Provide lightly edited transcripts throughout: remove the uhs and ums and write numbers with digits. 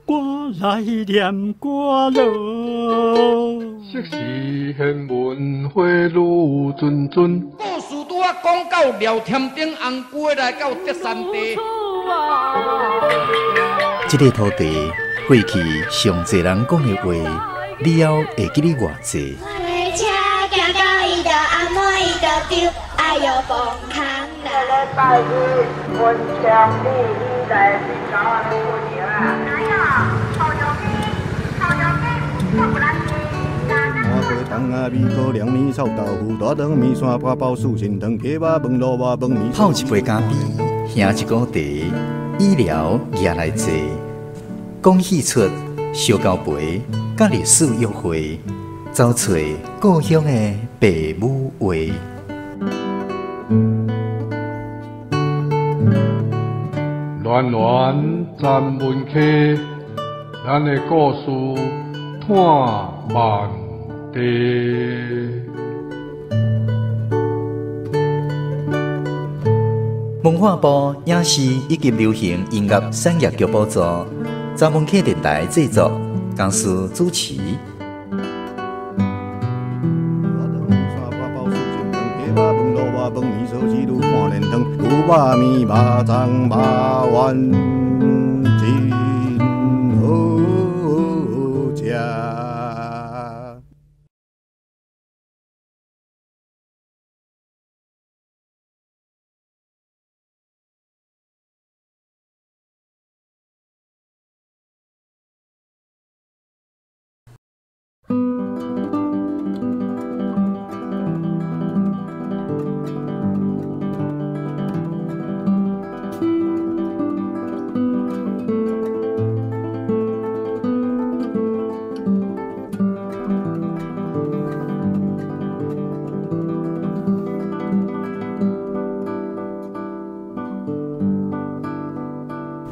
歌來念歌囉。昔時玄文花女谆谆。故事拄仔講到廖添丁紅龜來到德山地。這個土地過去上濟人講的話，你猶會記得偌濟？泡一杯咖啡，喝一壺茶，醫療也來坐，講戲出燒交陪，佮歷史約會，走揣故鄉的爸母話。暖暖咱文溪，咱的故事伴万地。文化部影視以及流行音樂產業局補助，查文溪電台製作，公司主持。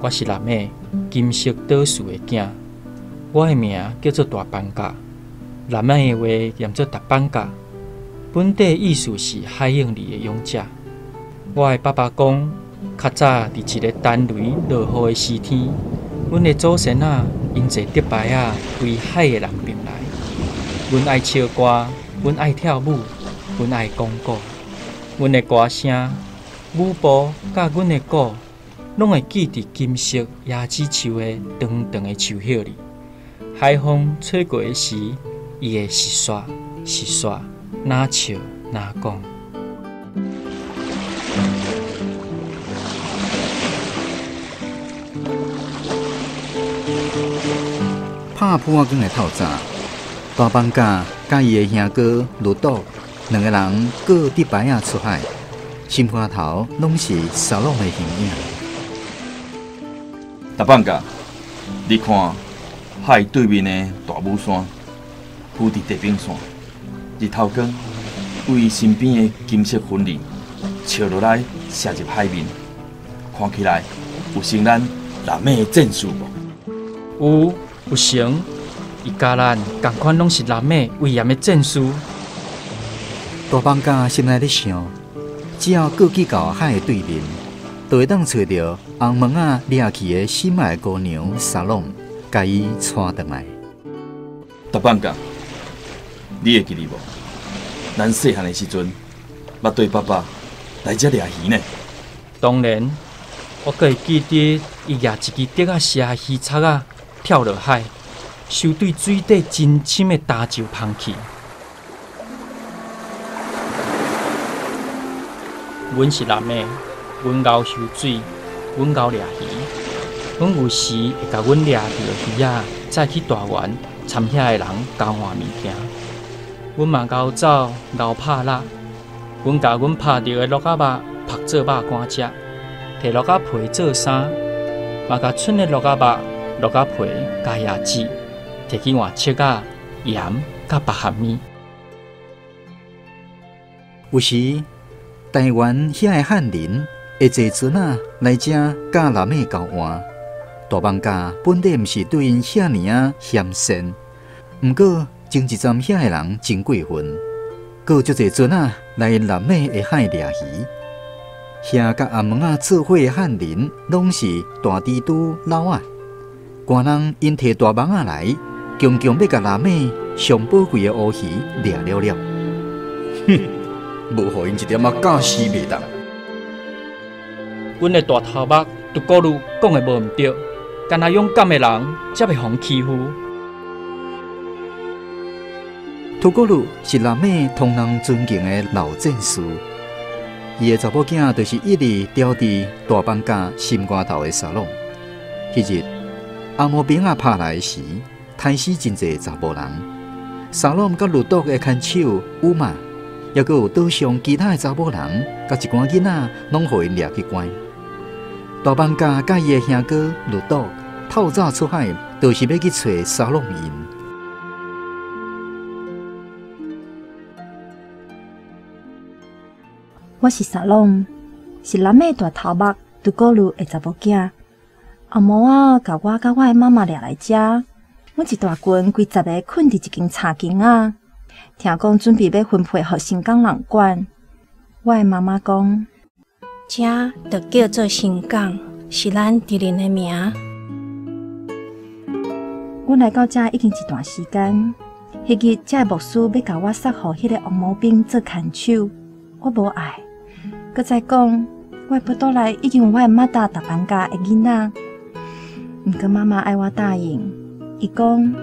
我是南美金色岛屿的囝，我的名叫做大班甲，南美的话念做达班甲，本地意思是海涌里的勇者。我的爸爸讲，较早伫一个陈雷落雨的时天，阮的祖先仔𪜶坐竹排仔归海的南边来。阮爱唱歌，阮爱跳舞，阮爱讲古，阮的歌声、舞步佮阮的鼓，攏會記佇金色椰子樹的長長的樹葉裡。海風吹過的時，伊會一煞一煞，若笑若講。拍破仔光的透早，大班甲佮伊的兄哥盧島兩個人閣竹排仔出海，心肝頭攏是沙朗的形影。大放假，你看海對面的大武山，浮佇地平線，日頭光為身邊的金色雲裡笑落來，射入海面，看起來有像咱南美的戰士無？有，有成，伊佮咱仝款，攏是南美威嚴的戰士。大放假心內咧想，只要過去到海的對面，就會當揣著紅毛仔掠去的心愛姑娘沙朗，共伊帶轉來。大放假，你會記得無？咱細漢的時陣，捌綴爸爸來遮掠魚呢。當然，我閣會記得伊舉一支竹仔射魚叉仔，跳落海，收對水底真深的礁石芳去。阮是男的，阮𠢕游水，阮𠢕掠魚，阮有時會共阮掠著的魚仔載去大員，參遐的人交換物件。阮嘛𠢕走，𠢕拍獵，阮共阮拍著的鹿仔肉曝做肉乾食，提鹿仔皮做衫，嘛共賰的鹿仔肉、鹿仔皮加椰子，提去換粟仔、鹽佮白鹹物。有時台灣遐的漢人會坐船仔來遮佮南美交換。大艋舺本底毋是對𪜶遐爾仔嫌善，毋過前一陣遐的人真過分，閣足濟船仔來南美的海掠魚。遐佮阿毛仔做伙的漢人，攏是大蜘蛛老仔。官人𪜶提大网仔来，强强欲共拉美上宝贵的乌鱼掠了了。哼，无予𪜶一点仔教示袂当。阮的大头目独孤鲁讲的无毋对，干焦勇敢的人才袂予欺负。独孤鲁是拉美通人尊敬的老战士，伊的查某囝就是一直牢伫大放假心肝头的沙朗。彼日红毛兵仔拍来时，杀死真济查某人。沙朗佮鲁多的牵手乌玛，犹阁有岛上其他的查某人，佮一寡囡仔，拢予𪜶掠去关。大放假佮伊的兄哥鲁多透早出海，就是欲去揣沙朗𪜶。我是沙朗，是拉美大头目独孤鲁的查某囝。阿母仔共我佮我的妈妈掠来遮，阮一大群几十个困伫一间柴间仔，听讲准备欲分配予新港人管。我的妈妈讲，遮就叫做新港，是咱敌人的名。阮来到遮已经一段时间，彼日遮的牧师欲共我杀予彼个红毛兵做牵手，我无爱。阁再讲，我的腹肚内已经有我的妈达大放假的囡仔。毋过妈妈爱我答应，伊讲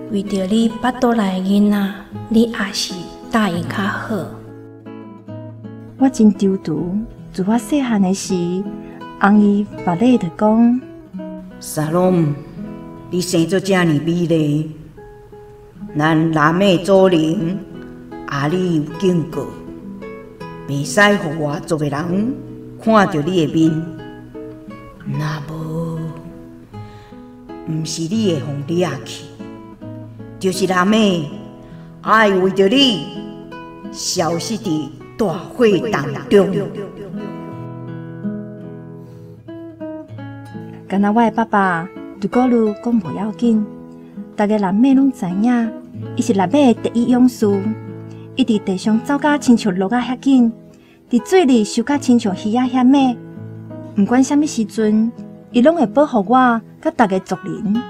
为著你腹肚内的囡仔，你也是答应较好。我真踌躇，自我细汉的时，翁姨法礼就讲：沙朗，你生做遮尔美丽，咱拉美祖灵阿你有警告，袂使予外族的人看著你的面，若无，毋是你会予掠去，就是拉美爱为著你消失伫大火当中。敢若我的爸爸独孤鲁讲无要紧，逐个拉美拢知影，伊是拉美的第一勇士。伊伫地上走甲亲像鹿仔遐紧，伫水里游甲亲像鱼仔遐猛。毋管啥物时阵，伊拢会保护我佮逐个族人。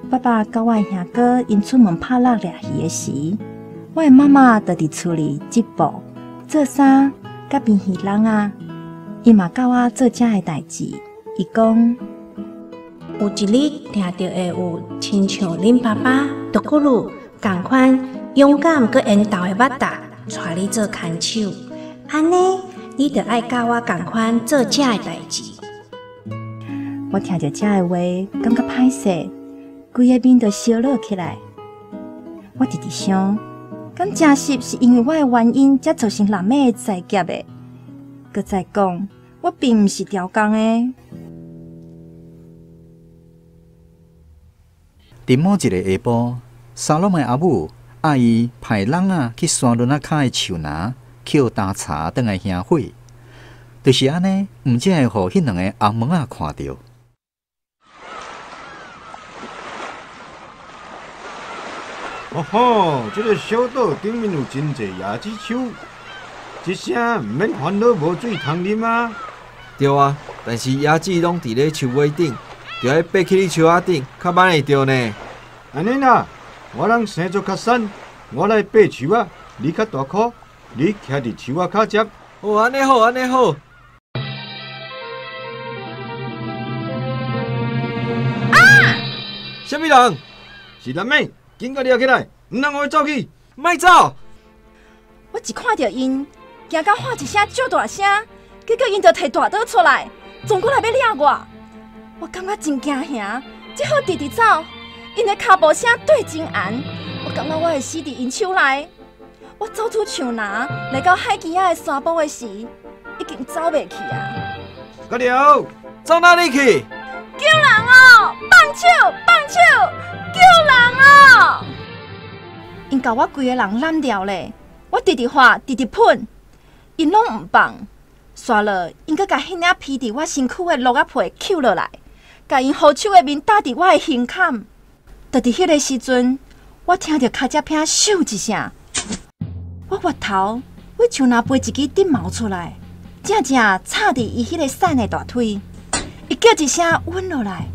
爸爸佮我的兄哥𪜶出门拍猎掠鱼的时，我的妈妈就伫厝里织布、做衫、佮编鱼笼仔。伊嘛教我做遮的代志。伊讲，有一日定著会有亲像恁爸爸独孤鲁仝款勇敢阁缘投的马达，带你做牵手。按呢，你著爱佮我仝款做遮的代志。我听著遮的话，感觉歹势，规个面都烧热起来。我直直想，敢真实是因为我的原因，才造成拉美的灾劫的。阁再讲，我并毋是调工的。伫某一个下晡，沙朗的阿母爱伊派人仔去山仑仔跤的树林捡担柴转来燃火，就是按呢，毋才会予彼两个红毛仔看著。哦吼，这个小岛顶面有真济椰子树，这声毋免烦恼无水通啉啊。对啊，但是椰子拢伫咧树尾顶，著爱爬去你树仔顶，较挽会著呢。按呢啦，我人生做较瘦，我来爬树仔，你较大箍，你徛伫树仔跤接。哦，按呢好，按呢好。啊！啥物人？是拉美，紧共掠起来，毋通予伊走去。莫走！我一看著𪜶，惊到喊一声足大声，结果𪜶就提大刀出来，撞过来欲掠我。我感觉真惊吓，只好直直走。𪜶的跤步声对真悬，我感觉我会死伫𪜶手内。我走出树林，来到海墘仔的山坡的时，已经走袂去啊！甲了，走哪里去？救人哦！放手！放手！救人哦！𪜶共我规个人揽牢咧，我直直喊，直直喷，𪜶拢毋放。煞落，𪜶阁共彼领披伫我身躯的鹿仔皮抾落来，共𪜶虎手的面搭伫我的胸坎。就伫彼个时阵，我听著跤迹片咻一声，我回头，为树林飞一支竹矛出来，正正插佇伊彼个瘦的大腿，伊叫一声晕落来，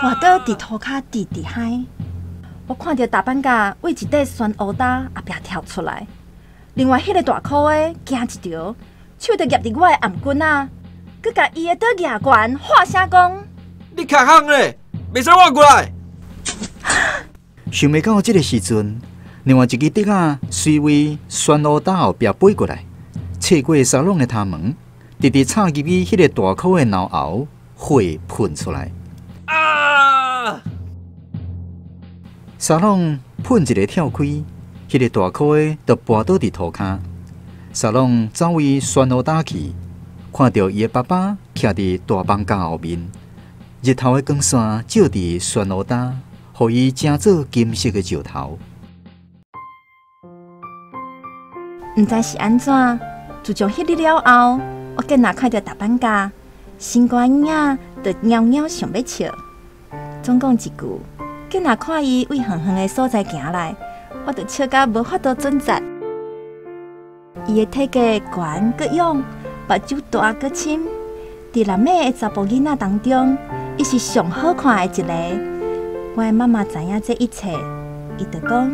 跋倒佇涂跤，直直嗨。我看著大板甲为一块酸乌焦后壁跳出来，另外彼个大箍的惊一趒，手就夹伫我的頷颈仔，阁共伊的刀举悬，喊声讲：你卡行咧，袂使活过来！想袂到这个时阵，另外一支笛仔随位旋乌焦后壁飞过来，切过沙朗的头毛，直直插入去彼个大箍的脑后，火喷出来。啊！沙朗喷一个跳开，彼个大箍的就跋倒伫涂跤。沙朗走位旋乌焦去，看著伊的爸爸徛伫大房间后面，日头的光线照伫旋乌焦，予伊成做金色的石头。毋知是按怎，自从彼日了后，我见若看著大板甲，心肝仔就猫猫想欲笑。总讲一句，见若看伊为远远的所在行来，我就笑甲无法度准则。伊的体格悬阁勇，目睭大阁深，伫南美的查埔囡仔当中，伊是上好看的一个。我的妈妈知影这一切，伊就讲：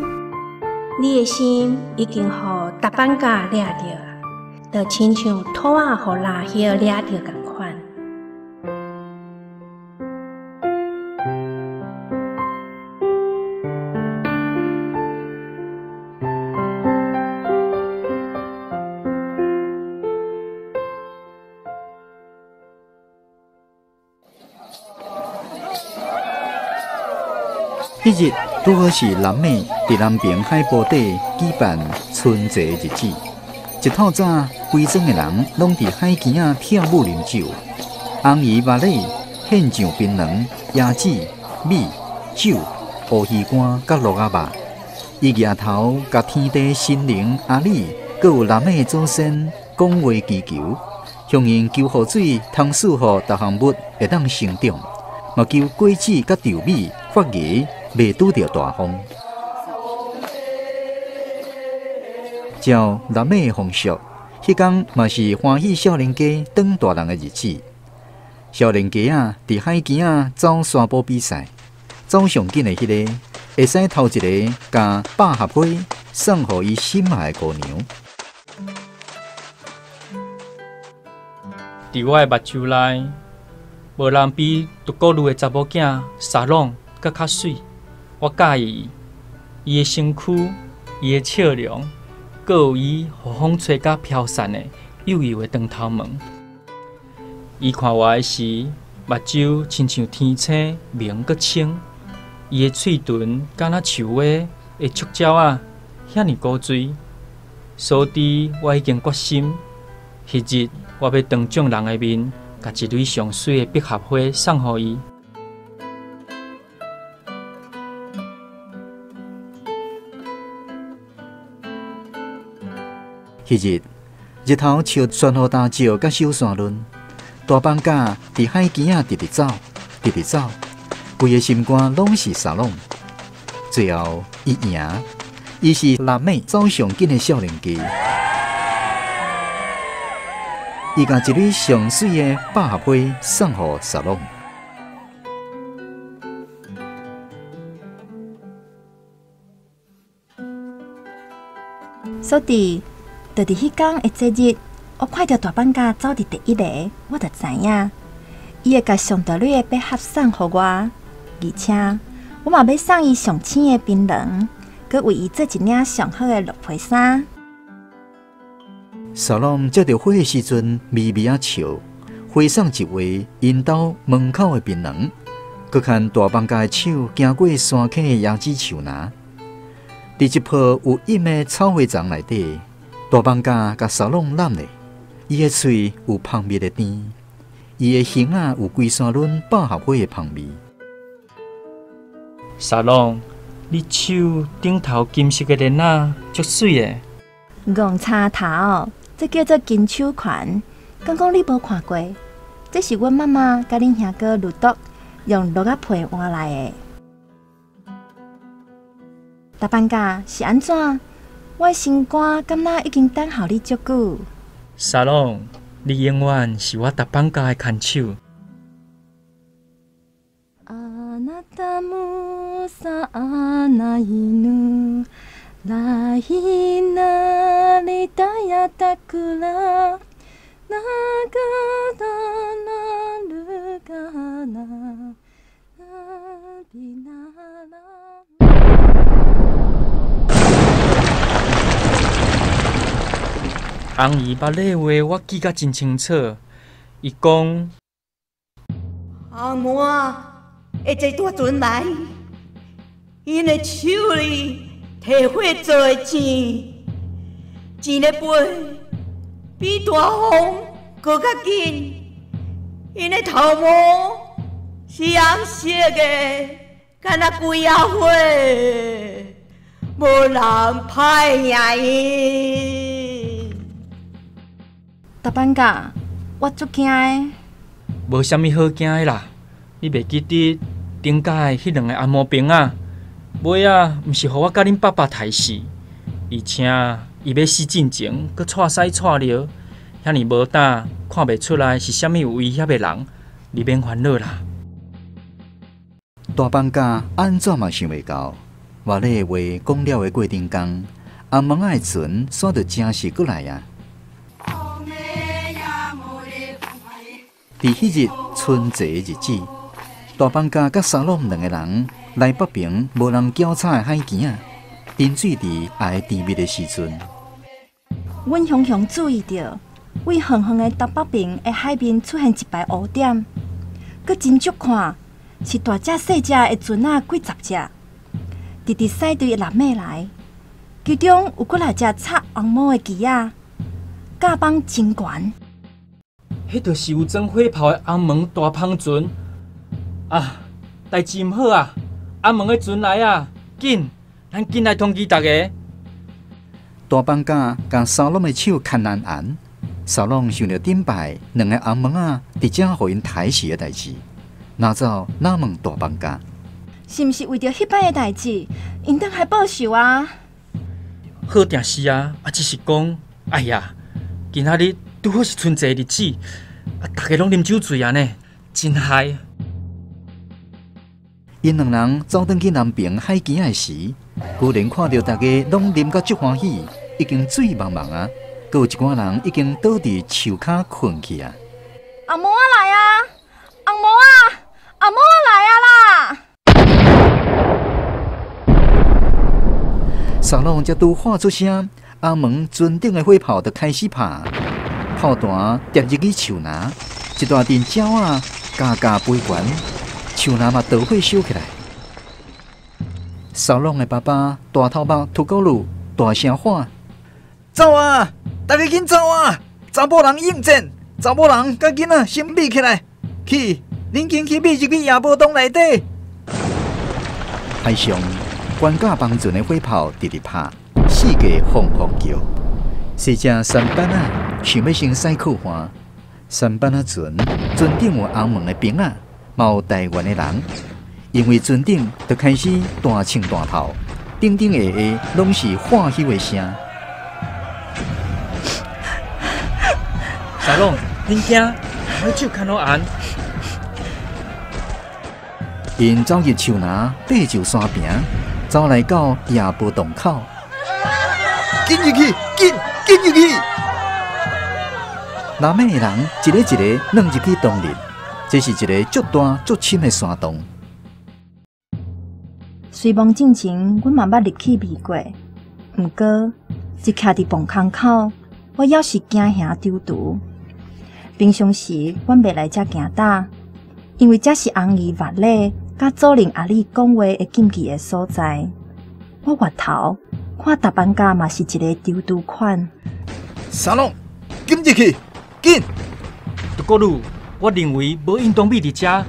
你的心已经予大板甲掠著啊，就亲像兔仔予蜡叶掠著仝款。彼日拄好是南美伫南平海埔底举办春节日子，一透早，规庄的人拢伫海墘仔跳舞啉酒，红鱼肉礼献上槟榔、椰子、米、酒、乌鱼干佮鹿仔肉。伊举头共天地神灵阿里，阁有南美祖先讲话祈求，向𪜶求雨水通赐予逐项物会当成长，嘛求果子佮稻米发芽。袂拄著大风。照南美的风俗，彼工嘛是欢喜少年家长大人的日子。少年家仔伫海墘仔走沙埔比赛，走上紧的彼个会使头一个共百合花送予伊心爱的姑娘。伫我的目睭内，无人比独孤女的查某囝沙朗阁较媠。我佮意伊，伊的身躯，伊的笑容，阁有伊予风吹甲飘散的幼幼的长头毛。伊看我的时，目睭亲像天星明阁清，伊的喙唇敢若树尾的触鸟仔，遐尔古锥。所以我已经决心，彼日我欲当众人的面，共一蕊上媠的百合花送予伊。彼日，日头笑旋雨焦照佮小山崙，大放假伫海墘仔直直走，直直走，规个心肝拢是沙朗。最后，伊赢，伊是拉美走上紧的少年家。伊共一蕊上媠的百合花送予沙朗。所以，就伫彼工的节日，我看著大放假走伫第一个，我就知影，伊会共上大蕊的百合送予我，而且我嘛欲送伊上青的槟榔，阁为伊做一领上好的鹿皮衫。沙朗接著花的时阵，微微仔笑，回送一位𪜶兜门口的槟榔，阁牵大放假的手行过山坑的椰子树林，伫一抱有荫的草花丛内底。大放假共沙朗揽咧，伊的喙有蜂蜜的甜，伊的耳仔有龟山仑百合花的香味。沙朗，你手顶头金色的链仔足媠的。戆叉头，这叫做金手环。敢讲你无看过？这是阮妈妈佮恁兄哥鲁多用鹿仔皮换来的。大放假是按怎？我的心肝敢若已经等候你足久。沙朗，你永遠是我達班家的牽手。翁姨捌咧話，我記甲真清楚。伊講：紅毛會坐大船來，𪜶的手裡提火做的箭，箭的飛比大風閣較緊。𪜶的頭毛是紅色的，敢若鬼仔火，無人拍會贏𪜶。大班甲，我足驚的。無啥物好驚的啦，你袂記得頂屆彼兩個紅毛兵仔，尾仔毋是予我佮恁爸爸刣死，而且伊欲死進前，閣掣屎掣尿，遐爾無膽，看袂出來是啥物有威脅的人，你免煩惱啦。大班甲按怎嘛想袂到，偌禮的話講了的過程中，紅毛仔的船煞就真實過來啊！佇彼日春節日子，大班甲佮沙朗兩個人來北爿無人繳插的海墘仔，沉醉佇愛甜蜜的時陣。阮雄雄注意著，位遠遠的東北爿的海面出現一排烏點，閣真足看，是大隻細隻的船仔幾十隻，直直駛對南尾來。其中有幾若隻插紅毛的旗仔，甲枋真懸。彼就是有裝火炮的紅毛大帆船啊！代誌毋好啊！紅毛的船來啊！緊，咱緊來通知逐家。大班甲共沙朗的手牽難按，沙朗想著頂擺兩個紅毛仔佇遮予𪜶刣死的代誌，哪走哪問大班甲，是毋是為著彼擺的代誌，𪜶轉來報仇啊？好定是啊！啊，只是講，哎呀，今仔日拄好是春節日子，啊，逐家攏啉酒醉啊呢，真害！𪜶兩人走轉去南爿海墘仔的時，居然看著逐家攏啉甲足歡喜，已經醉茫茫啊！閣有一寡人已經倒佇樹跤睏去啊！紅毛仔來啊！紅毛仔，紅毛仔來啊啦！沙朗才拄喊出聲，紅毛船頂的火炮就開始拍。炮彈跌入去樹林，一大陣鳥仔嘎嘎飛懸，樹林嘛著火燒起來。沙朗的爸爸大頭目禿古魯大聲喊：走啊！大家緊走啊！查某人應戰，查某人佮囡仔先避起來，去，恁緊去避入去野無洞內底。海上，關甲幫船的火炮直直拍，四界轟轟叫。細隻舢板仔想欲先駛靠岸，舢板仔船船頂有紅毛的兵仔，嘛有台灣的人。因為船頂就開始大槍大炮，頂頂下下攏是喊休的聲。沙朗，恁驚，我手牽好按。𪜶走入樹林，爬上山坪，走來到野坡洞口。緊入去，緊緊入去！南美的人一个一个鑽入去洞裡，這是一个足大足深的山洞。雖罔進前，阮嘛捌入去避過，毋過一徛佇墓空口，我猶是驚嚇丟拄。平常時，阮袂來遮行搭，因為這是翁姨瓦禮佮祖靈阿里講話會禁忌的所在。我越頭看大班甲嘛是一個丟拄款。沙朗，緊入去，緊！杜國魯，我認為無應當秘佇遮。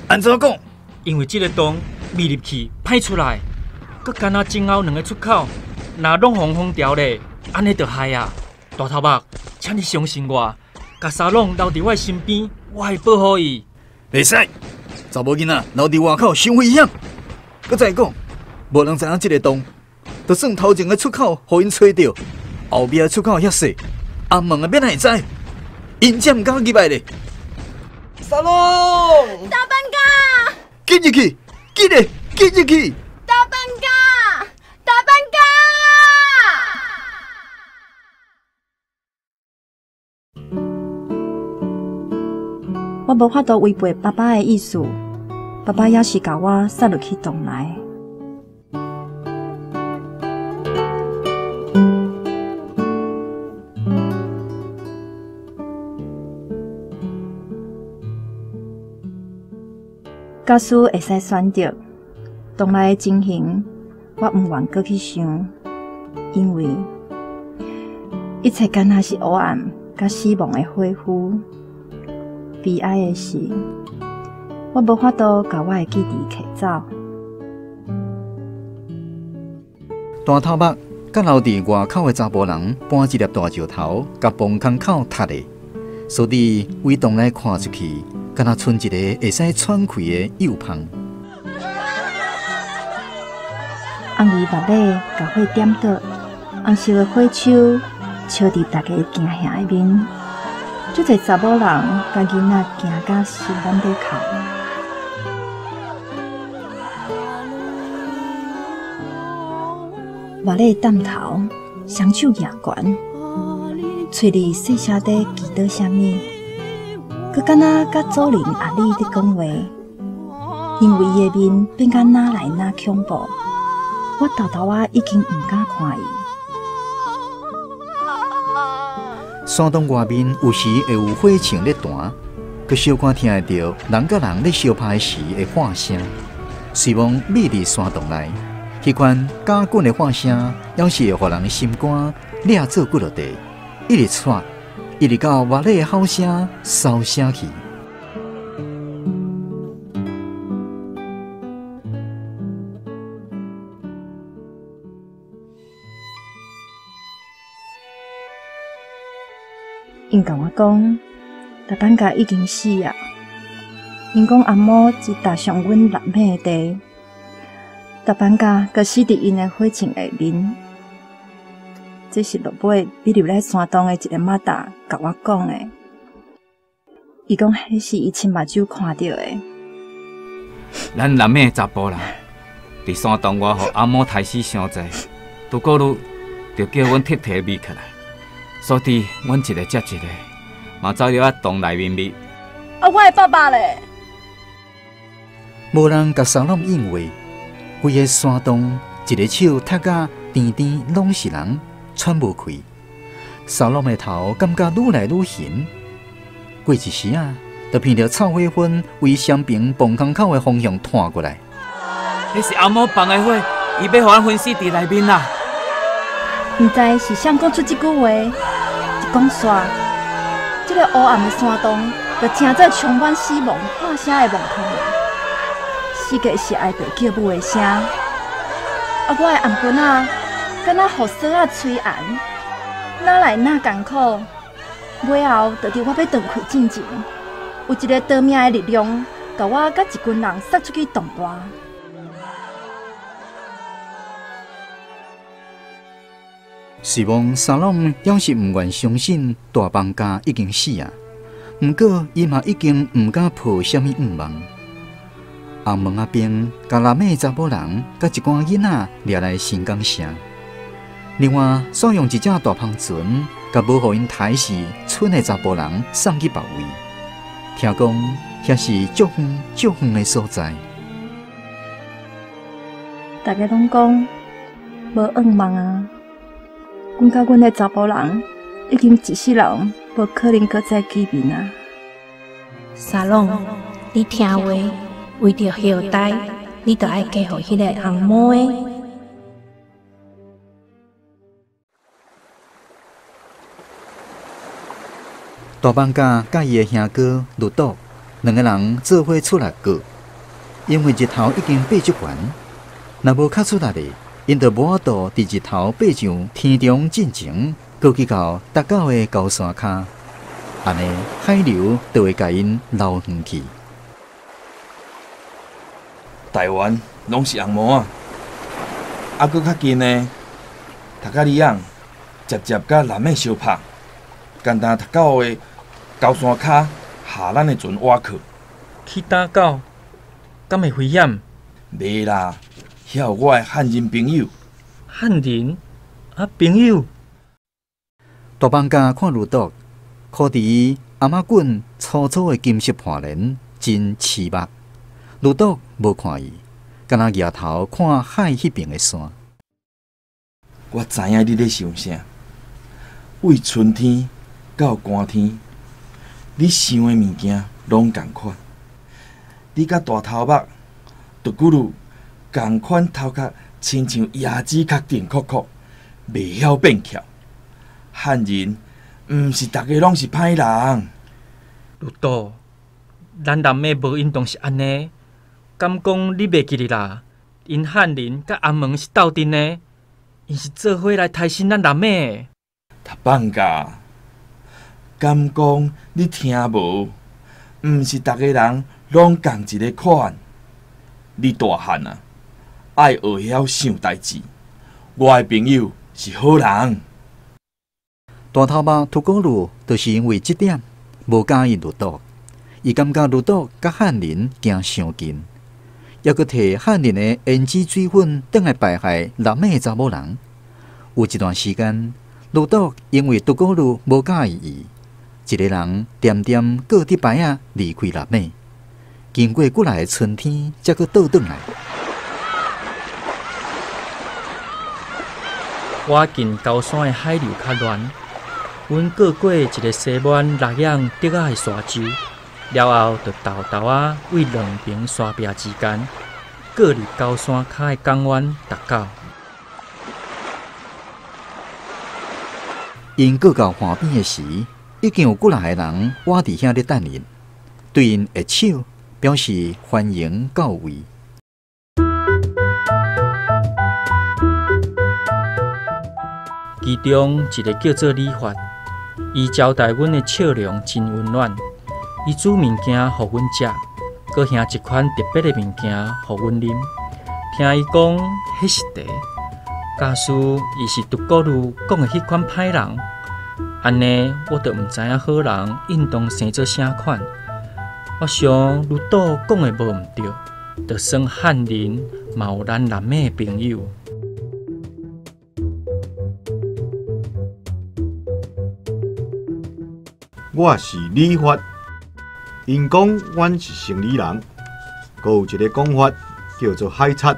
按怎講？因為這个洞秘入去歹出來，閣敢若前後兩个出口，若攏予封牢咧，按呢就害啊！大頭目，請你相信我，共沙朗留佇我身邊，我會保護伊。袂使，查某囡仔留佇外口傷危險。閣再講，無人知影這个洞，就算頭前的出口予𪜶揣著，後壁的出口遐細，紅毛的欲哪會知？ 𪜶才毋敢入来咧。沙龙，大班甲，紧入去，紧嘞，紧入去。大班甲，大班甲。我無法度違背爸爸的意思，爸爸也是共我殺入去洞內。假使會使選擇，洞內的情形，我毋願閣去想，因為一切敢若是黑暗佮死亡的火窟。悲哀的是，我無法度共我的記憶摕走。大頭目佮留佇外口的查埔人搬一粒大石頭，共崩空口踢咧，所以為洞內看出去，敢若賰一个會使喘氣的幼芳。紅衣目咧共火點著，紅色的火手燒佇大家驚嚇的面。足濟查某人佮囡仔驚甲心肝咧哭。目咧探头，双手举悬，喙里细声咧祈祷啥物，阁敢若佮祖灵阿里咧讲话，因为伊的面变甲若来若恐怖，我沓沓仔已经毋敢看伊。山洞外面有时会有火枪咧弹，阁小可听会著人佮人咧相拍时的喊声。虽罔秘伫山洞内，彼款加紧的喊声，犹是会予人心肝掠做几落块，一直喘，一直到外力的吼声烧声去。𪜶共我讲，大班甲已经死啊！𪜶讲阿母一踏上阮南美的地，大班甲阁死伫𪜶的火枪下面。这是落尾飞入来山洞的一个马达共我讲的。伊讲彼是伊亲目睭看著的。咱南美的查埔人伫山洞外，予阿母刣死伤济，拄过路就叫阮彻体秘起来。所以，阮一个接一个，嘛走入啊洞内面秘。啊，我的爸爸咧？无人共沙朗应话，规个山洞一个手踢甲甜甜拢是人，喘无气。沙朗的头感觉愈来愈晕。过一时啊，就闻著臭火熏为双爿崩空口的方向湠过来。彼是阿母放的火，伊欲予咱熏死伫内面啦。毋知是谁讲出这句话，一讲煞，这个黑暗的山洞就成做充满死亡喊声的梦空。四界是哀爸叫母的声，啊，我的頷颈仔敢若予索仔摧絚，哪来哪艰苦。尾后，就伫我欲断气进前，有一个夺命的力量，共我佮一群人杀出去洞外。是望沙朗犹是毋愿相信大邦家已经死啊，毋过伊嘛已经毋敢抱啥物愿望。红门仔边，共南美查某人佮一寡囡仔掠来新港城。另外，煞用一只大帆船，共无予𪜶刣死村的查埔人送去别位。听讲，遐是足远足远的所在。大家拢讲无愿望啊。阮佮阮的查埔人已经一世人无可能阁再见面啊！沙朗，你听话，为著后代，你著爱嫁予彼个红毛的。大邦甲佮伊的兄哥绿岛两个人做伙出来过，因为日头已经爬足悬，若无较出力的，𪜶就无法度伫日头爬上天中进前，阁去到达到的高山跤，按呢海流就会共𪜶捞远去。台湾拢是红毛仔，啊，阁较近的，读甲里昂，捷捷佮南美相拍，简单读到的高山跤下咱的船倚靠。去打狗，敢会危险？袂啦，遐有我的汉人朋友。汉人？啊，朋友。大放假看路毒，可伫伊頷仔棍粗粗的金色破帘，真刺目。路毒无看伊，敢若举头看海彼边的山。我知影你咧想啥，为春天到寒天，你想的物件拢仝款。你佮大头目、独骨噜仝款头壳，亲像椰子壳定壳壳，袂晓变巧。汉人毋是逐个拢是歹人。绿岛，咱南美无应当是按呢，敢讲你袂记得啦？𪜶汉人佮红毛是斗阵的，𪜶是做伙来刣死咱南美的。塔放假，敢讲你听无？毋是逐个人拢仝一个款。你大汉啊，爱学晓想代志。我的朋友是好人。大头目秃古鲁，就是因为这点无佮意绿岛，伊感觉绿岛佮汉人行伤近，犹阁提汉人的胭脂水粉转来败害南美的查某人。有一段时间，绿岛因为秃古鲁无佮意伊，一个人恬恬过得摆仔离开南美，经过几来个春天，才阁倒转来。我近高山的海流较乱。阮过过一个西湾六养竹仔的沙洲，了后就沓沓仔为两边山壁之间，过入高山跤的港湾达到。𪜶过到岸边的时，已经有几若个人倚伫遐咧等𪜶，对𪜶挥手表示欢迎到位。其中一个叫做李发。伊招待阮的笑容真温暖，伊煮物件予阮食，阁兄一款特别的物件予阮啉。听伊讲，彼是茶。假使伊是独孤鲁讲的彼款歹人，按呢我就毋知影好人应当生做啥款。我想绿岛讲的无毋对，就算汉人嘛有咱南美的朋友。我是李发，𪜶讲阮是城里人，阁有一个讲法叫做海贼。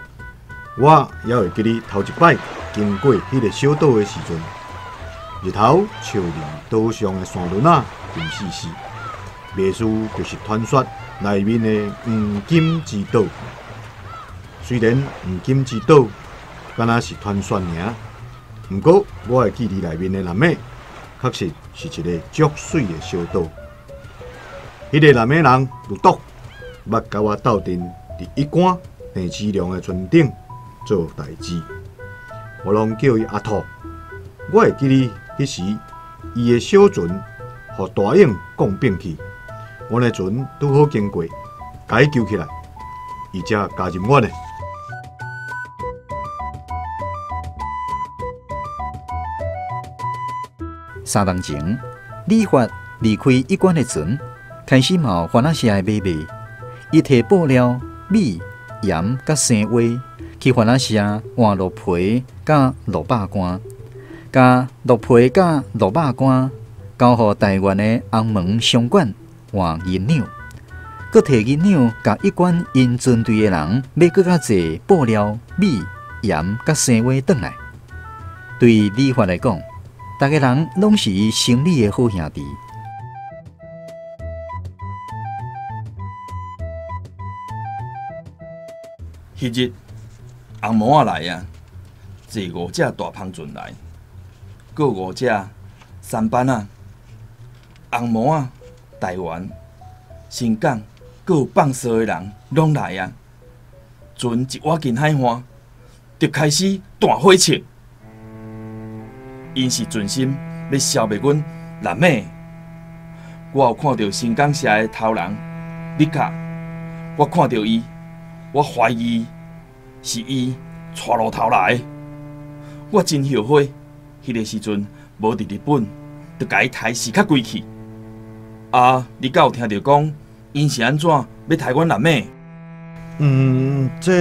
我犹会记得头一摆经过彼个小岛的时阵，日头照伫岛上的山崙仔，金丝丝，袂输就是传说内面的黄金之岛。虽然黄金之岛敢若是传说尔，毋过我会记得内面的南美。确实是一个足媠的小岛。彼个南美人绿岛，捌佮我斗阵伫一竿郑芝龙的船顶做代志，我拢叫伊阿兔。我会记得彼时，伊的小船予大涌摃变去，阮的船拄好经过，共伊救起来，伊才加入阮的。三冬前，李发离开一关的船，开始冒番仔社的买卖。伊提布料、米、盐佮生花去番仔社换鹿皮佮鹿肉干，共鹿皮佮鹿肉干交予台湾的红毛商馆换银两，阁提银两共一关𪜶船队的人买阁较济布料、米、盐佮生花转来。对李发来讲，逐个人拢是伊生理的好兄弟。彼日红毛仔来啊，坐5只大帆船来，阁5只舢板仔。红毛仔、台湾、新港，阁有放哨的人拢来啊。船一倚近海岸，就开始弹火枪。𪜶是存心欲消灭阮南美。我有看著新港社的头人李卡，我看著伊，我怀疑是伊带路头来。我真后悔，彼个时阵无伫日本，就共伊刣死较规气。啊，你敢有聽著講，𪜶是按怎欲刣阮阿妹？這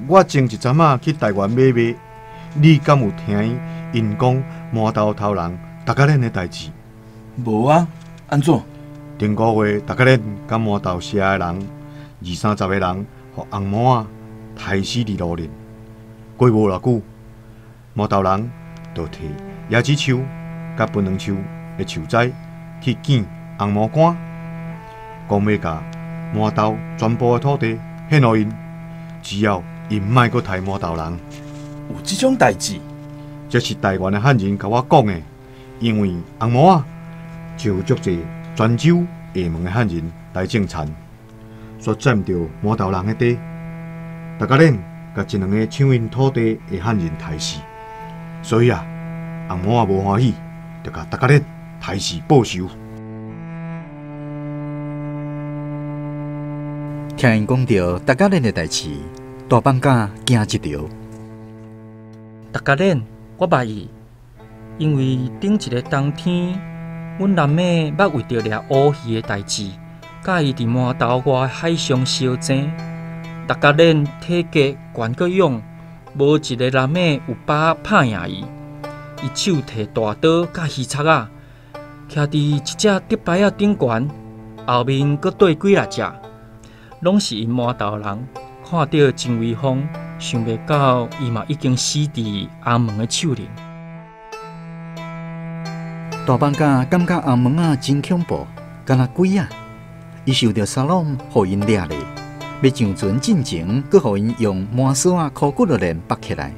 我前一陣仔去台灣買賣，你敢有聽𪜶講麻豆頭人逐家恁的代誌？無啊，按怎？頂個月逐家恁佮麻豆社的人二三十個人，予紅毛仔刣死佇路面。過無偌久，麻豆人就提椰子樹佮檳榔樹的樹栽去見紅毛官，講欲共麻豆全部的土地獻予𪜶，只要𪜶莫閣刣麻豆人。有這種代誌？這是台灣的漢人共我講的，因為紅毛仔就有足濟泉州、廈門的漢人來種田，煞佔著麻豆人的地，逐家恁共一兩個搶𪜶土地的漢人刣死，所以啊，紅毛仔無歡喜，就共逐家恁刣死報仇。聽𪜶講著逐家恁的代誌，大放假驚一跳。逐家恁，我捌伊，因為頂一個冬天，阮阿妹捌為著掠烏魚的代誌，佮伊佇麻豆外海上相爭。逐家恁體格懸閣勇，無一個男的有把握拍贏伊。伊手提大刀佮魚叉仔，徛佇一隻竹排仔頂懸，後面閣綴幾若隻，攏是𪜶麻豆人，看著真威風。想袂到伊嘛已經死佇紅毛的手裡。大放假感覺紅毛仔真恐怖，敢若鬼仔。伊受著沙朗予𪜶掠咧，欲上船進前，閣予𪜶用麻索仔箍骨落鏈縛起來。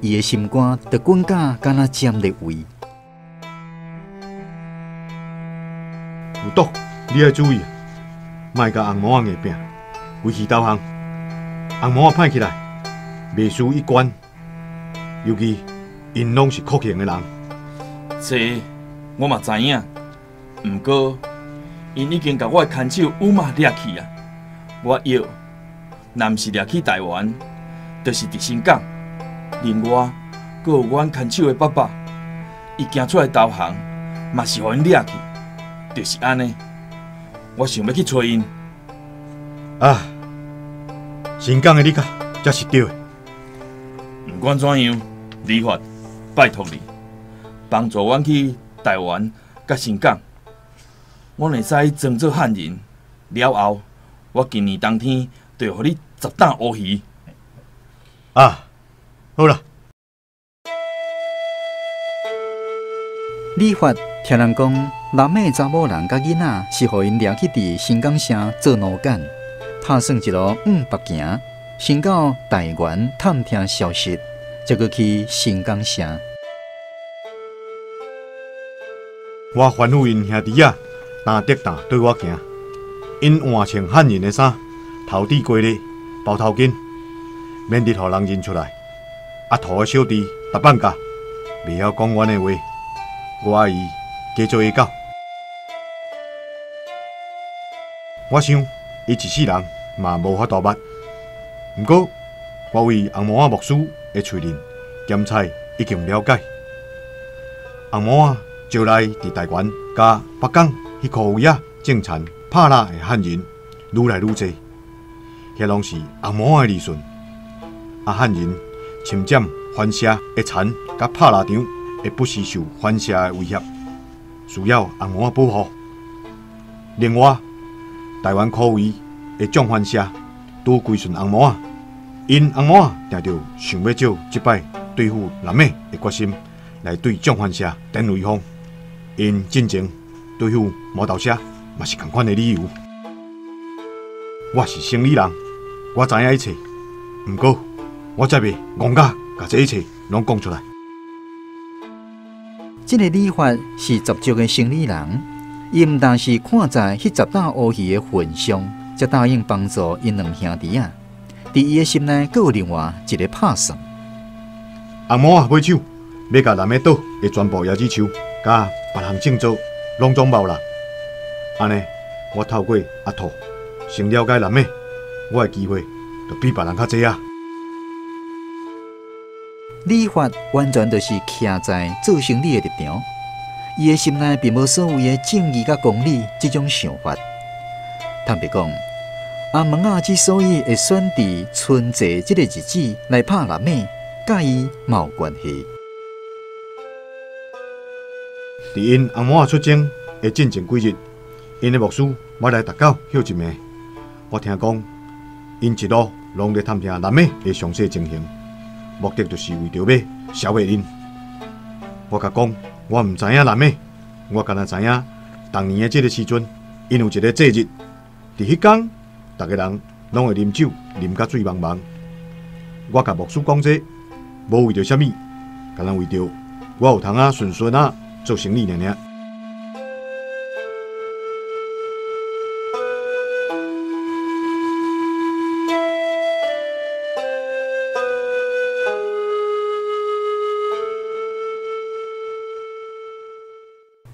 伊的心肝就滾甲敢若針咧胃。有毒，你愛注意，莫共紅毛仔硬拚，規氣投降。紅毛仔歹起來，袂輸一關，尤其𪜶攏是酷刑的人。這我嘛知影，毋過𪜶已經共我的牽手有嘛掠去啊！我約，若毋是掠去台灣，就是佇新港。另外，閣有阮牽手的爸爸，伊行出來投降，嘛是予𪜶掠去，就是按呢。我想欲去揣𪜶。啊，新港的你較才是對的。毋管怎樣，理發，拜託你幫助阮去台灣佮新港，阮會使裝做漢人。了後，我今年冬天就會予你10擔烏魚。啊，好啦。理發聽人講，南美查某人佮囡仔是予𪜶掠去佇新港城做奴工，拍算一路往北行，先到台灣探聽消息，才閣去新港城。我吩咐𪜶兄弟仔，擔竹擔對我行，𪜶換穿漢人的衫，頭戴雞笠，包頭巾，免得予人認出來。阿兔的小弟逐放假，袂曉講阮的話，我愛伊加做下狗。我想伊一世人嘛無法度捌。毋過，我為紅毛仔牧師的喙認檢採已經了解。紅毛仔招來佇台灣佮北港彼箍位仔種田拍獵的漢人愈來愈濟，遐攏是紅毛仔的利潤。啊，漢人侵佔番社的田佮拍獵場，會不時受番社的威脅，需要紅毛仔保護。另外，台灣箍圍的眾番社拄歸順紅毛仔，𪜶紅毛仔定著想欲藉這擺對付南美的決心，來對眾番社展威風。𪜶進前對付麻豆社嘛是仝款的理由。我是生理人，我知影一切，毋過我才袂戇甲共這一切攏講出來。這個理發是十足的生理人，伊毋但是看在彼10擔烏魚的份上，才答應幫助𪜶兩兄弟仔。佇伊的心內，閣有另外一個拍算。紅毛仔買手，欲共南美島的全部椰子樹，佮別項種作攏總包啦。按呢，我透過阿兔先了解南美，我的機會就比別人較濟啊。理發完全就是徛在做生理的立場，伊的心內並無所謂的正義佮公理這種想法。坦白講，阿蒙仔之所以會選佇春節這個日子來拍辣妹，佮伊嘛有關係。佇𪜶翁某仔出征的進前幾日，𪜶的牧師捌來逐狗歇一暝。我聽講，𪜶一路攏咧探聽辣妹的詳細情形，目的就是為著欲消滅𪜶。我共講，我毋知影辣妹，我干焦知影，逐年的這個時陣，𪜶有一個祭日，佇彼工，逐个人攏會啉酒，啉甲醉茫茫。我共牧師講這，無為著啥物，干焦為著我有通仔順順仔做生理爾爾。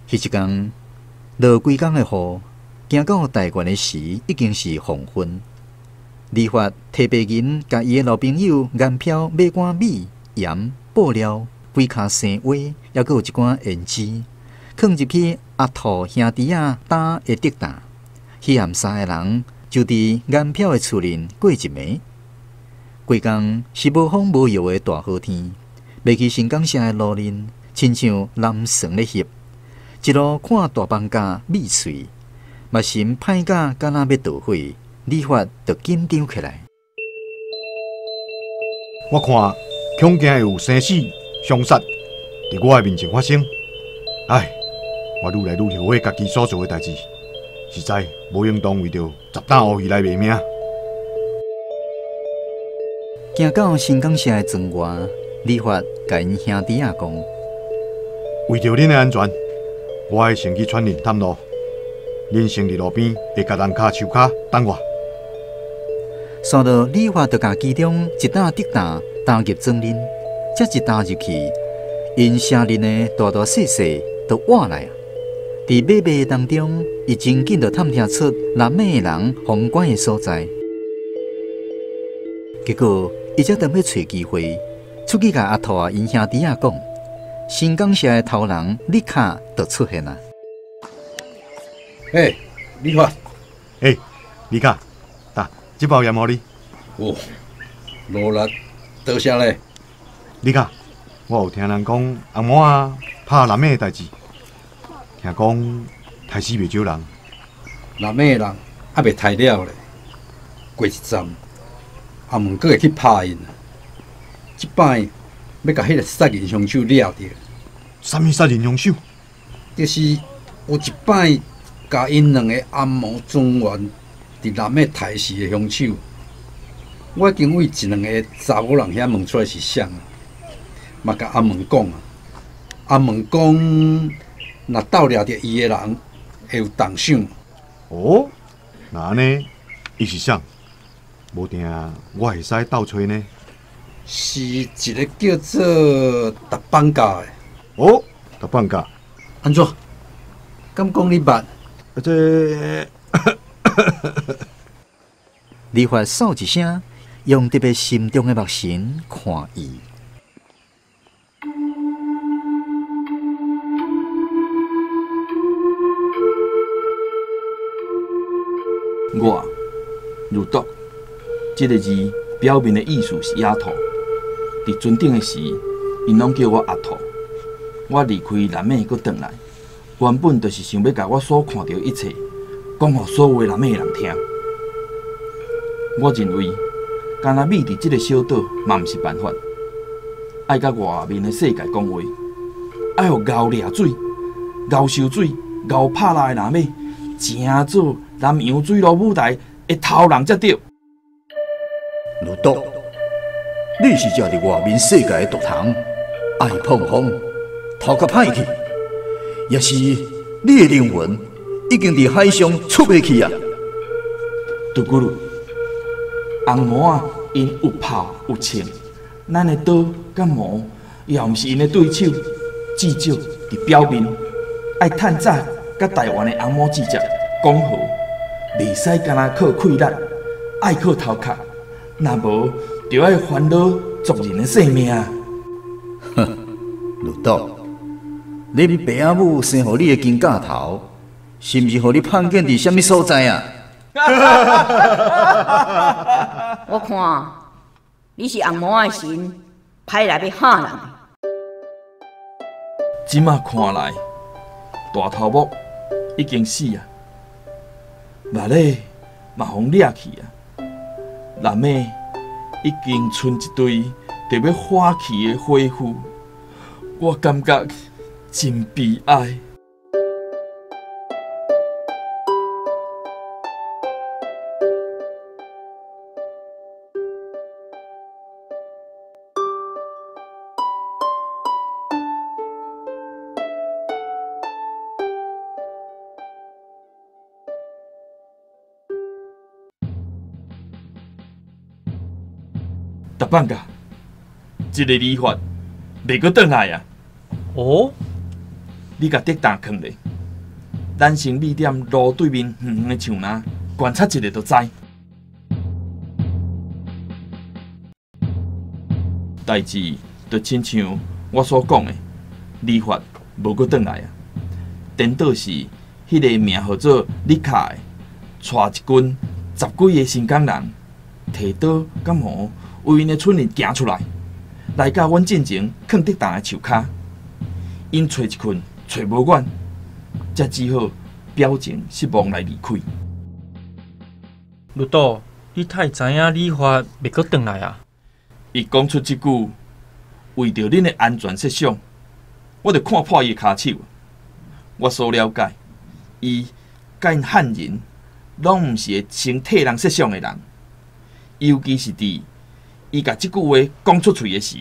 彼一工落規工的雨，行到台灣的時，已經是黃昏。理發提白銀，共伊的老朋友顏飄買寡米、鹽、布料、幾跤生萵，猶閣有一寡胭脂，囥入去阿兔兄弟仔擔的竹擔。彼暗三个人就佇顏飄的厝裡過一暝。規工是無風無雨的大好天，袂去新港城的路面，親像南船咧翕。一路看大放假美喙，目神歹甲敢若欲著火，理發就緊張起來。我看恐驚會有生死相殺佇我的面前發生。唉，我愈來愈後悔家己所做的代誌，實在無應當為著10擔烏魚來賣命。行到新港城的庄外，理發共𪜶兄弟仔講：為著恁的安全，我愛先去串林探路，恁先佇路邊會共人跤樹跤等我。煞落理發就共其中一擔竹擔擔入庄裡，才一擔入去，𪜶城裡的大大細細都倚來啊！佇買賣當中，伊真緊就探聽出辣妹的人封關的所在。結果，伊才當欲揣機會，出去共阿兔仔𪜶兄弟仔講，新港社的頭人立刻就出現啊！欸，理發，欸，李卡，呾，這包鹽予你。哦，努力，多謝咧。李卡，我有聽人講翁某仔拍辣妹的代誌，聽講刣死袂少人。辣妹的人猶未刣了咧，過一陣，阿門閣會去拍𪜶。這擺欲共彼个殺人兇手掠著。啥物殺人兇手？就是有一擺，共𪜶兩个红毛庄员佇辣妹刣死的兇手。我已經為一兩个查某人遐問出來是啥啊，嘛共阿門講啊。阿門講，若鬥掠著伊的人，會有重賞。哦，那按呢？伊是啥？無定我會使鬥揣呢？是一个叫做達邦加的。哦，達邦加。按怎？敢講你捌？這理發嗽一聲，用特別深重的目神看伊。我如毒，這个字表面的意思是野兔。佇船頂的時，𪜶攏叫我阿兔。我離開南美閣轉來，原本就是想欲共我所看著一切講予所有南美的人聽。我認為，干焦覕佇這个小島嘛毋是辦法，愛佮外面的世界講話，愛予𠢕掠水、𠢕收水、𠢕拍獵的南美，成做南洋水路舞台的頭人才對。如毒，你是食佇外面世界的毒蟲，愛碰風，頭殼歹去，也是你的靈魂已經佇海上出袂去啊！杜古魯，紅毛仔𪜶有炮有槍，咱的刀佮矛也毋是𪜶的對手，至少佇表面愛趁早佮台灣的紅毛姊姊講和，袂使干焦靠氣力，愛靠頭殼，若無就愛煩惱族人的性命。哼，盧道，恁爸仔母生予你的金甲头，是毋是予你胖见伫啥物所在啊？我看你是红毛仔的神，派来欲吓人的。这马看来，大头目已经死啊，目咧嘛予掠去啊，男的已经剩一堆特欲花去的花妇，我感觉真悲哀。大放假，这个理发袂阁转来啊！哦，你共竹担囥咧，咱先覕踮路对面远远的树林观察一下就知。代志就亲像我所讲的，理发无阁转来啊！颠倒是彼个名号做李卡的，带一群10几个新港人，提刀佮矛。为𪜶的村里行出来，来到阮进前囥竹担的树跤，𪜶揣一困，揣无远，才只好表情失望来离开。绿岛，你哪会知影理发袂阁转来啊？伊讲出这句，为著恁的安全设想，我就看破伊的跤手。我所了解，伊佮𪜶汉人拢毋是会先替人设想的人，尤其是伫伊共这句话讲出喙的时，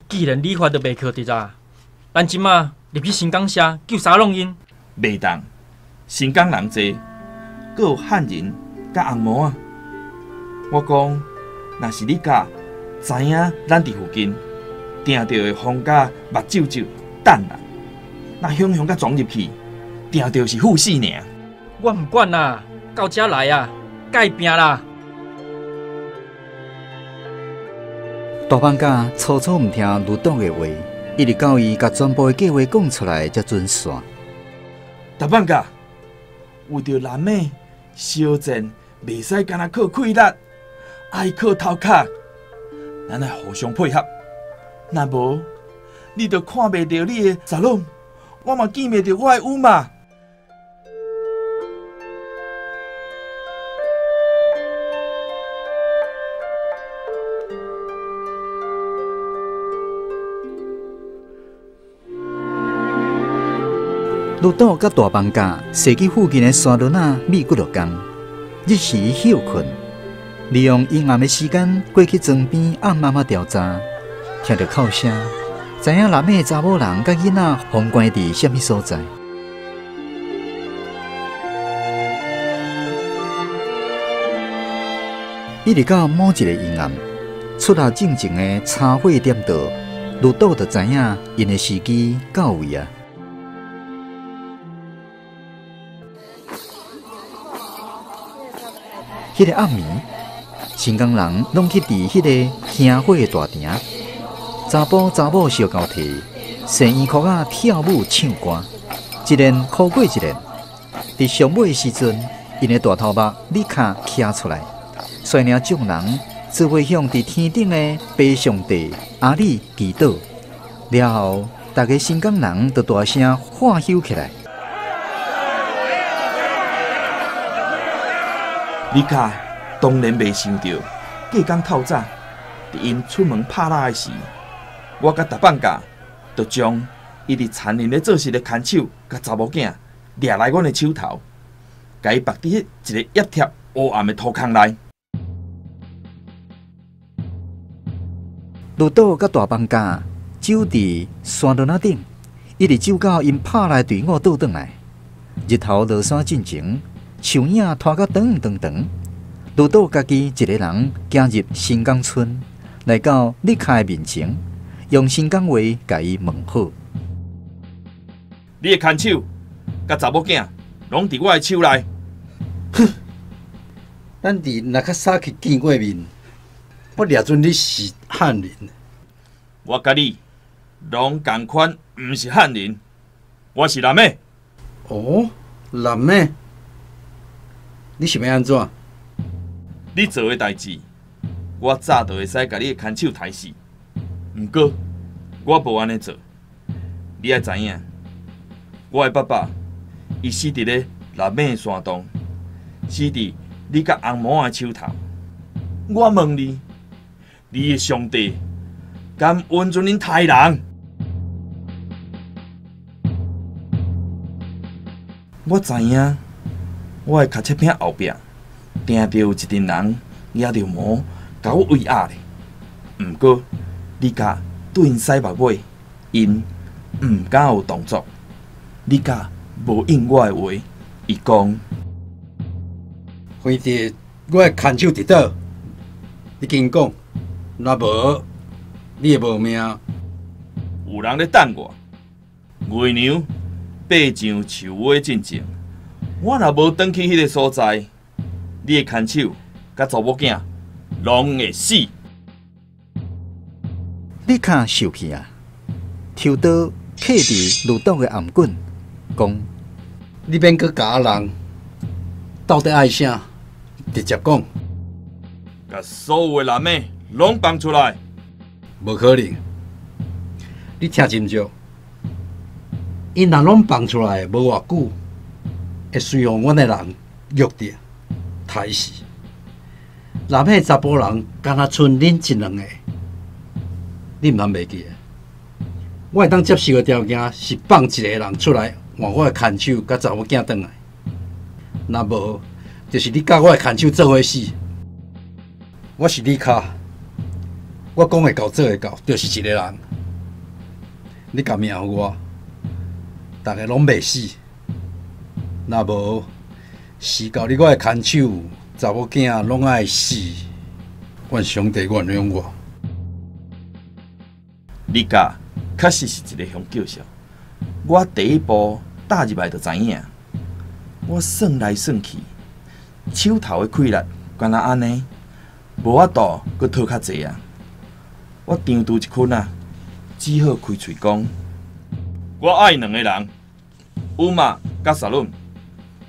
既然理发都袂靠伫啊，咱这马入去新港社救沙龙𪜶。袂当，新港人济，阁有汉人佮红毛仔。我讲，若是你甲知影咱伫附近，定著会慌甲目睭皱，等啦。若雄雄佮撞入去，定著是赴死尔。我毋管啦，到遮来啊，共伊拼啦！大放假初初毋听绿岛的话，一直到伊共全部的计划讲出来，才准煞。大放假为著男的相战，袂使干焦靠气力，爱靠头壳，咱爱互相配合。若无，你就看袂著你的查某，我嘛见袂著我的母嘛。绿岛佮大放假，踅去附近的山崙仔覕几落工，日时歇睏，利用阴暗的时间过去庄边暗暗仔调查，听著哭声，知影男的查某人佮囡仔封关伫啥物所在。一直到某一个阴暗，出来进前的茶火点到，绿岛就知影𪜶的时机到位啊。彼个暗暝，新港人拢去伫彼个香火的大厅，查埔查某相交替，洗衣裤仔跳舞唱歌，一连哭过一连。伫上尾的时阵，𪜶的大头目立刻徛出来，率领众人做伙向伫天顶的白上帝阿里祈祷。了后，逐个新港人就大声喝吼起来。李卡当然袂想到，隔工透早，伫𪜶出门拍蜡的时，我佮大放假就将伊伫田里咧做事的牵手佮查某囝掠来阮的手头，共伊绑伫彼一个压贴乌暗的土坑内。绿岛佮大放假守伫山崙仔顶，一直守到𪜶拍来队伍倒转来。日头落山进前，树影拖甲长长长，绿岛家己一个人行入新港村，来到李卡的面前，用新港话共伊问好。你的牵手佮查某囝拢伫我的手内。哼，咱伫若较早去见过面，我掠准你是汉人。我佮你攏仝款，毋是汉人，我是男的。哦，男的，你想欲按怎？你做的代志，我早就会使共你的牵手刣死。毋过，我无按呢做。你爱知影，我的爸爸，伊死伫咧南美山洞，死伫你佮翁母的手头。我问你，你的上帝敢允准恁刣人？我知影，我的尻切片后壁，定著有一阵人举著矛共我威压咧。毋过，你共对𪜶使目尾，𪜶毋敢有动作。你共无应我的话，伊讲：反正我的牵手伫佗？你紧讲，若无，你会无命。有人咧等我，月娘爬上树尾进前，我若无转去彼个所在，你的牵手佮查某囝拢会死。你卡受气啊！抽刀刻伫鲁道的頷颈，讲：你免阁共我人，到底爱啥？直接讲。共所有的男的拢放出来。无可能！你听斟酌，𪜶若拢放出来，无偌久，会随予阮的人虐著、刣死。南的查埔人，敢若賰恁一两个，你毋通袂记得。我会当接受的条件是放一个人出来换我的牵手佮查某囝转来。若无，就是你佮我的牵手做伙死。我是你卡，我讲会到做会到，就是一个人。你共命予我，逐个拢袂死。若无，死到你我的牵手、查某囝拢爱死。愿上帝原谅我。你甲确实是一个凶叫嚣。我第一步踏入来就知影，我算来算去，手头的气力敢若按呢，无法度阁讨较济啊。我长拄一困啊，只好开喙讲：我爱两个人，乌玛佮萨伦，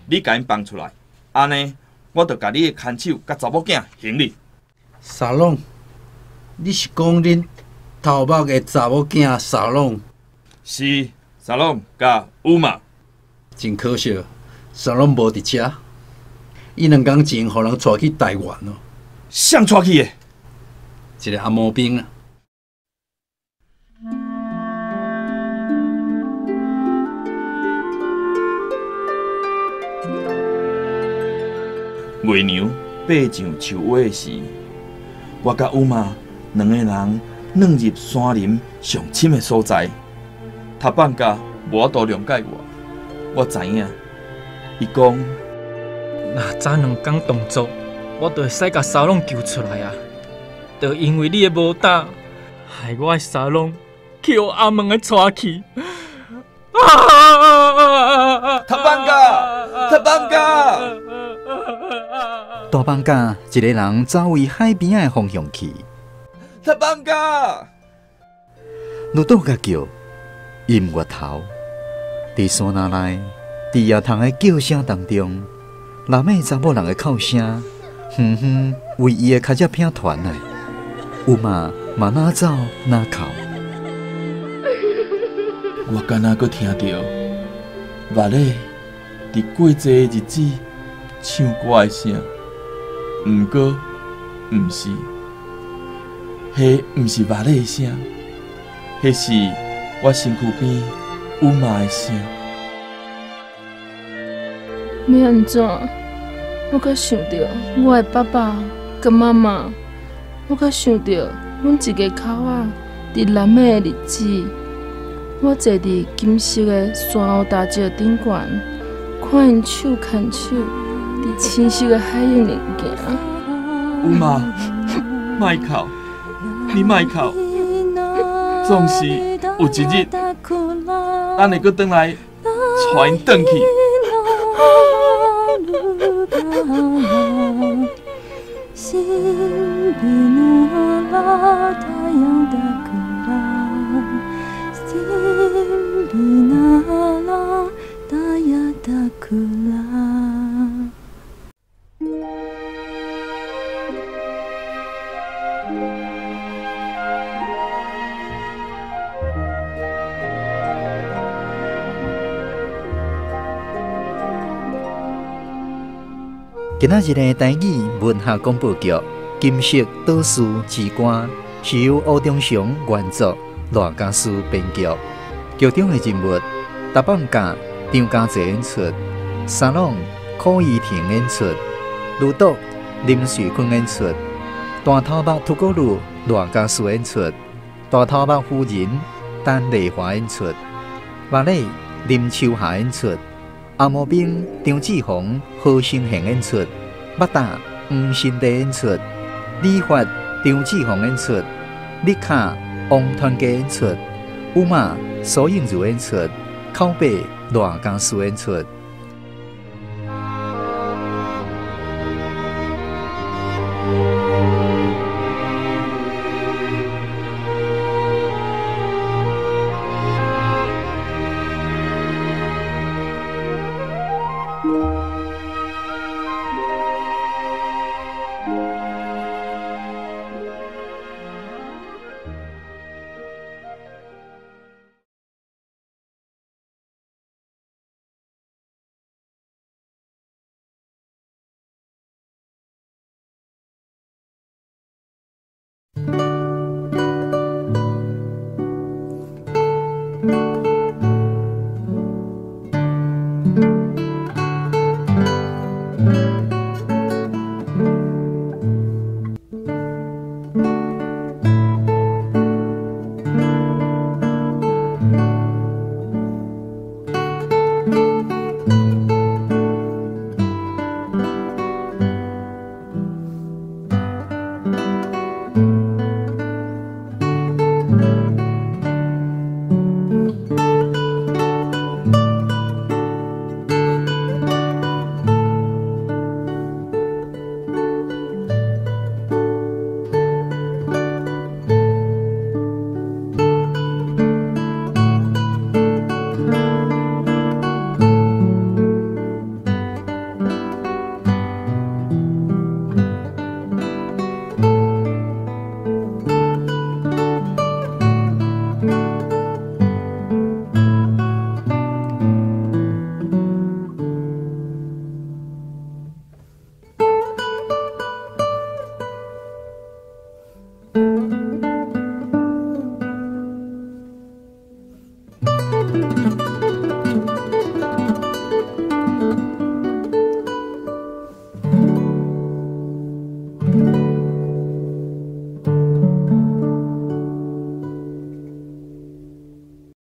你共𪜶放出来，按呢，我就共你的牵手佮查某囝还你。萨朗，你是讲恁头目的查某囝萨朗？是萨朗佮乌玛。真可惜，萨朗无伫遮。伊两工前予人带去台湾咯。谁带去的？一个红毛兵啊。月娘爬上树尾的时，我佮乌玛两个人钻入山林上深的所在。塔放假无法度谅解我，我知影。伊讲，若早两工动作，我就会使共沙朗救出来啊！就因为你的无胆，害我的沙朗去予阿门的带去。塔放假，塔放假。大放假，一个人走位海边仔的方向去。塔放假，鲁道共叫，伊毋回头。伫山林内，伫夜虫的叫声当中，南美查某人的哭声，远远为伊的尻脊骿传来。有嘛嘛哪走哪哭。我敢若阁听著，瓦勒伫过这个日子唱歌的声。毋过，毋是，彼毋是瓦勒的声，彼是我身躯边乌玛的声。欲按怎？我阁想著我的爸爸佮妈妈，我阁想著阮一家口仔伫南美的日子。我坐伫金色的珊瑚大石顶悬，看𪜶手牵手伫青色的海涌里行。乌玛，莫哭，你莫哭，总是有一日，咱会阁转来带𪜶转去。今仔日的台語文學廣播劇《金色島嶼之歌》是由吳忠雄原作，賴家書編劇。劇中的人物：大放假張家濟演出，沙朗柯怡婷演出，盧篤林瑞坤演出，大頭目禿古魯賴家書演出，大頭目夫人陳麗華演出，馬麗林秋霞演出，阿毛兵張志宏何成賢演出，麥達黃新地演出，李發張志宏演出，丽卡王團家演出，烏馬蘇映如演出，口白賴家書演出。